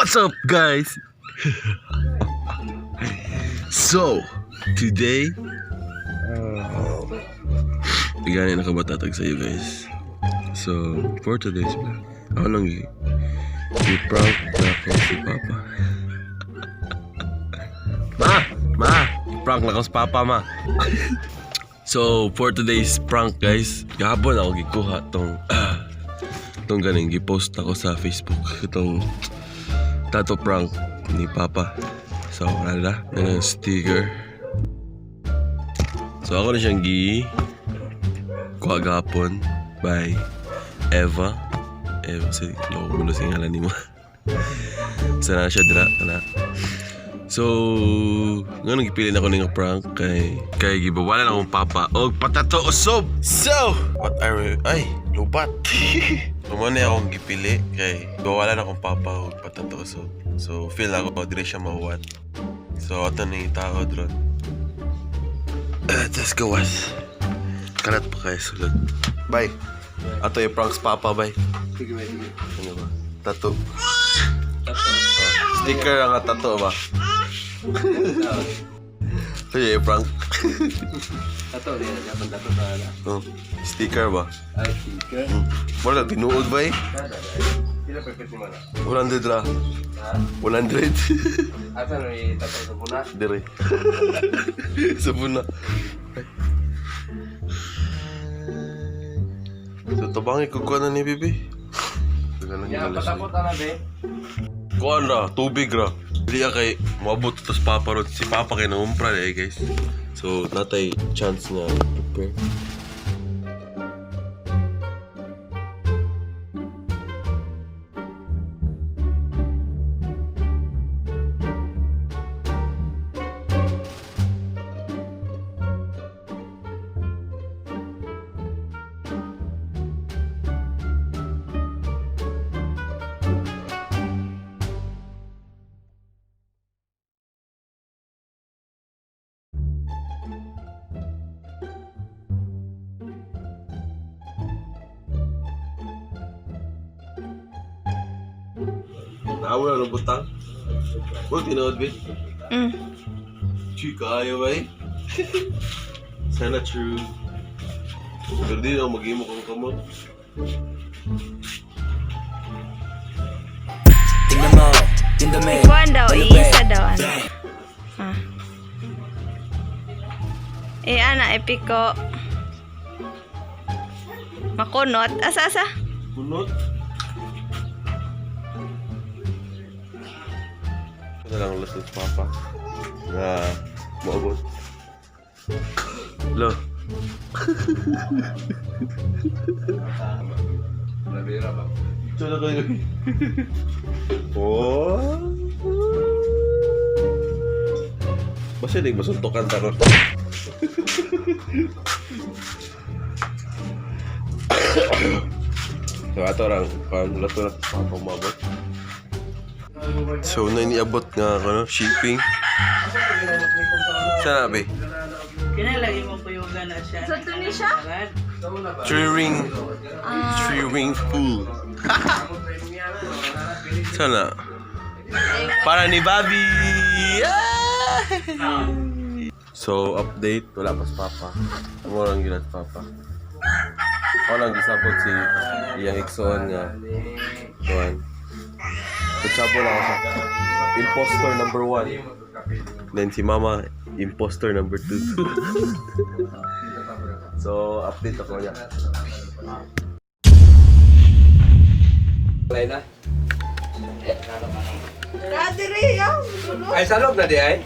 What's up, guys? So, today, gani na kabatatag sa iyo, guys. So, for today's vlog, ako lang i-prank na ako si Papa. Ma! Ma! I-prank na ko si Papa, ma! So, for today's prank, guys, gahapon ako gikuha tong ganing gipost ako sa Facebook itong tattoo prank ni Papa. So, wala na ng sticker. So, ako na siyang gi kuha gahapon by Eva. Eva, si nakukulo sa ngalan ni mo. Sana siya dira na. So, nga nang gipili na ko ning prank kay gibawalan akong papa og patato usab. So, what are we? Ay, lubat. Tumo na akong gipili kay gibawalan akong papa og patato usab. So, feel ako dire siya mauwat. So, ato ni tao dron. Let's go, was. Kalat pa kayo sulod. Bye. Ato yung pranks papa, bye. Sige, bay, sige. Ano ba? Tattoo. Ah, sticker ang tattoo ba? Sige, prank. Tato, di na dapat tato sa ala. Oh, sticker ba? Ay, sticker. Wala, tinuod ba eh? Kada, sila perfect ni mana. 100 ra. Ha? 100. Asa no tato sa puna? Dire. Sabon na. So, tabangin ko kuha na ni Bibi. Ya, patapot ana be. Kuan ra, tubig ra. Dili ka kay moabot tas papa ron. Si papa kay nangumpra eh, guys. So, natay chance nga prepare. Naawala ng butang. Huwag tinuod, be. Chika, ayaw ba eh? Sana true. Pero di na ako mag-imo kang kamot. Tingnan mo, yung dami. Kuan daw, iisa daw ano. Ah. Eh ana epiko. Makunot. Asa asa? Kunot. Ito na lang ulit sa papa. Nga, maabot. Lo. Labira ba? Ito na kayo. Oh. Basta hindi masuntokan ta ron. So ato lang, kung lato na sa papa umabot. So na iniabot nga ano, shipping. Sana be? Kinalagi mo kuyugan na siya. So, ito ni siya? Three ring pool. Sana. Para ni Bobby! Ah! So, update. Wala pa si Papa. Amo lang gilat Papa. Ako lang gisabot si iyang iksoon nga. Kuan. Nagsabot ako sa impostor number 1. Then si Mama, impostor number 2. So, update ako niya. Walay na. Radiri yaw. Ay, sa loob na di ay.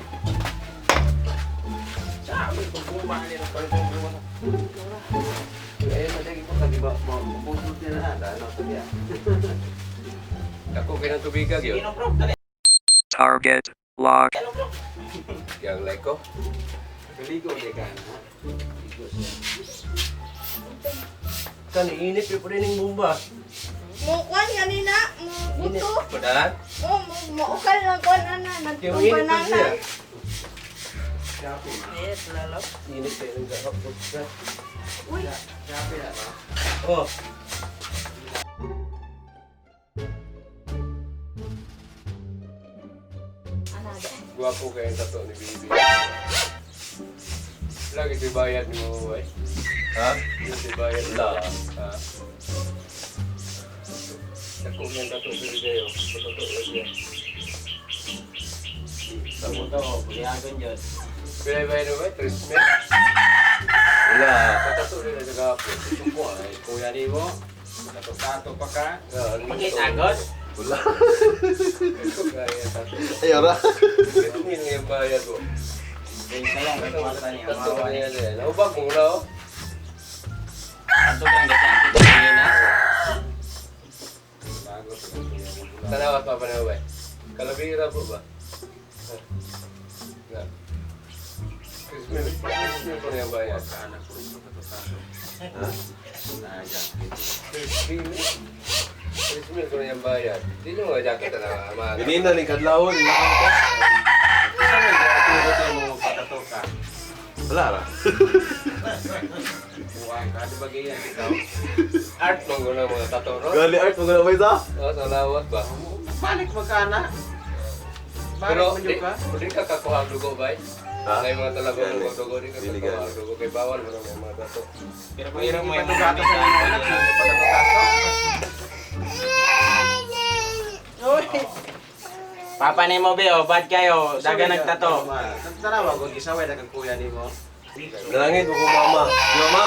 Ako kay nang tubig gyud. Target lock. Yang like ko. Kaligo di ka. Ligo siya. Kan init yung pa rin yung bumba. Mo kuan kanina, mo buto. Padalan? Mo mo mo ukal lang kuan ana, Yung nagtong init banana. siya. Yes, lalo. Init kayo ng gahap. Uy, Oh. Gwapo kayo ang tato ni Bibi. Lagi si bayad ni mo, ay. Ha? Si bayad. Wala. Ha? Dako niyang tato diri kayo. Patato lang siya. Ito, bulihagon yun. Pila bayad mo ba? 3 mil? Wala. Patato rin na sa gapon. Ay, kuya ni mo. Tato-tato pa ka. Pagkitagod? Wala. Ito kaya tato. Ayaw ra. Ito yung bayad mo. Benta lang, may kwarta niya. Tato Mawa niya niya. niya. Naubag mo na oh. Ato kang gasakit kanina. Bago sa kuya mo. Tanawa pa pa na ba? Kalabira po ba? Na. Christmas, Christmas po niya bayad. Anak ko ito tato-tato. Ha? Na jacket. Christmas. Christmas ko niya bayad. Di nyo mga jacket na mga. Ganina ni kadlawon. Sa may jacket mo patato ka. Wala ra. Buwan ka. Di ba ganyan ikaw? Art mo na mga tato no? Gali art mo na ba isa? Oh, sa lawas ba? Balik magkana. Balik Pero mo di, ka. di ka kakuha ang dugo ba? Ha? May mga talaga Gali. mga dugo, di ka Dili kakuha gali. ang dugo. Kay bawal mo na may mga tato. Pero kung mo yung Patato sa mga anak, patato-tato. Uy. Papa ni mo be, oh, bad kayo. Daga nagtato. Tanawa ko gisaway na kang kuya ni mo. Nalangit mo ko mama. Di mama.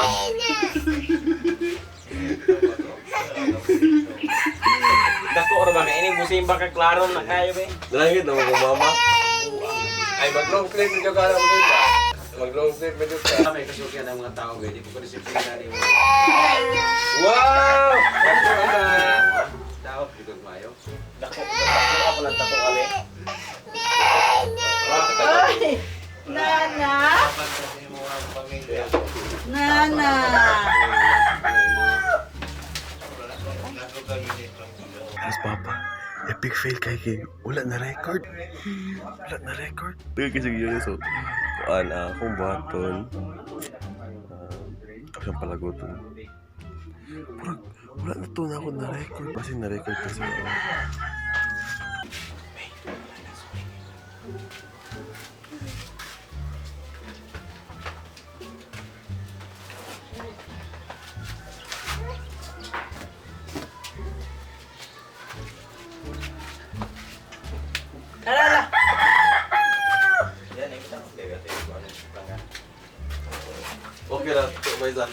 Dako ro ba kay ini busimba ka klaro na kayo be. Nalangit na mo ko mama. Ay, mag-long sleeve medyo ka lang ba? Mag-long sleeve medyo ka. May kasukyan ang mga tao, di ko disiplina ni mo. Wow! Tato na! Daot, di ko mayo. Dako, dako ako lang tato kami. Uy. Nana. Nana. Tapos papa, epic fail kay kay wala na record. Wala na record. Tagay kasi yun so. Kuan akong buhaton. Ako siyang palagoton. Murag, wala na to na ako na record. Kasi na record kasi. Tara. Yan ay kita. Okay ra, to ba isa?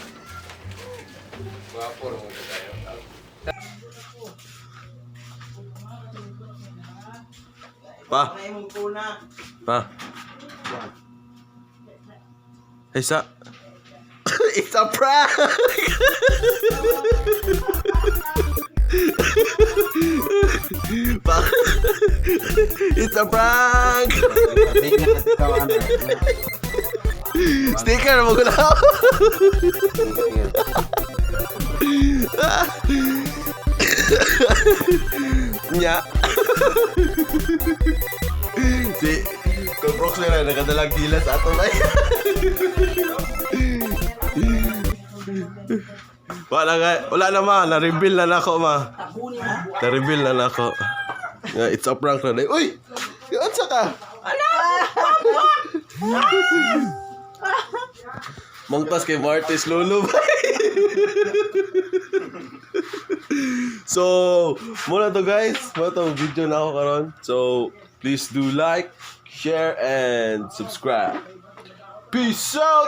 Gwapo naman tayo. Pa. Pa. Hey, sa. It's a prank! Pa. It's a prank! Sticker mo ko na. Nya. Si Kung Brooks na nakadalag dila sa ato ba? Wala nga, wala na ma, na-reveal na nako ma. Na-reveal na nako. Nga, it's a prank na. Uy! Unsa ka? Mangtas kay Martes Lolo ba? So, muna to guys. Muna to video na ako karon. So, please do like, share, and subscribe. Peace out!